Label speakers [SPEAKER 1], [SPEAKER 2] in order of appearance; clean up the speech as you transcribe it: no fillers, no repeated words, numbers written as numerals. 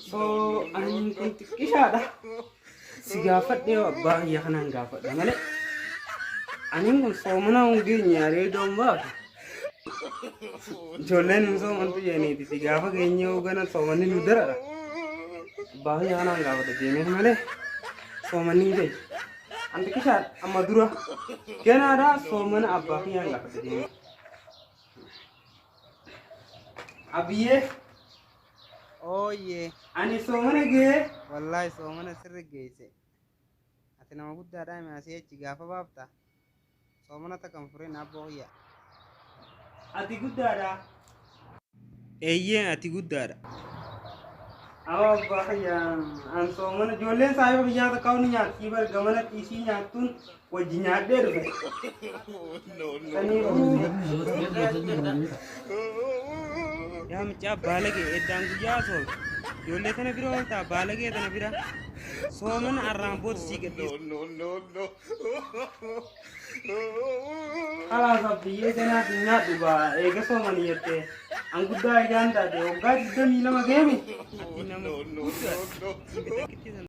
[SPEAKER 1] So ani kun xiqqishaadha. Si gaafadhee abbaa kiyya kanaan gaafadha malee. Ani kun soomana hin geenye areeda hin baasu. Ijoolleen hin soomantu jedhaniiti si gaafa geenye hoogana soomanni nu darara. Abbaa kiyya kanaan gaafadha deemee malee soomanni hin geenye. Ani xiqqishaadha amma dura ganaadha soomana abbaa kiyyaan gaafadha deemee. Abiyyee
[SPEAKER 2] Ooyyee.
[SPEAKER 1] Ani soomana gahee.
[SPEAKER 2] Wallaahi soomana sirri geesse. Ati nama guddaadhaa hime asii achi gaafa baafta. Soomana takka hin furin abboo kiyya.
[SPEAKER 1] Ati guddaadha. Eeyyee ati guddaadha. Awa abbaa kiyya an soomana ijoolleen saahiba biyyaa takka ni nyaatti bar gamana xiisii nyaattuun wajji nyaadhee dhufe. Saniifuu yaa mucaa baalagee eddaan guyyaa soomte ijoollee tana bira ooltaa baalagee tana bira soomana arraan booda sii gadhiisa. Kalaas abbiyyee ganaa hin nyaadhu gaa eega soomanii jettee an guddaa egaan taate waggaa 22 geemi. Ati nama guddaa.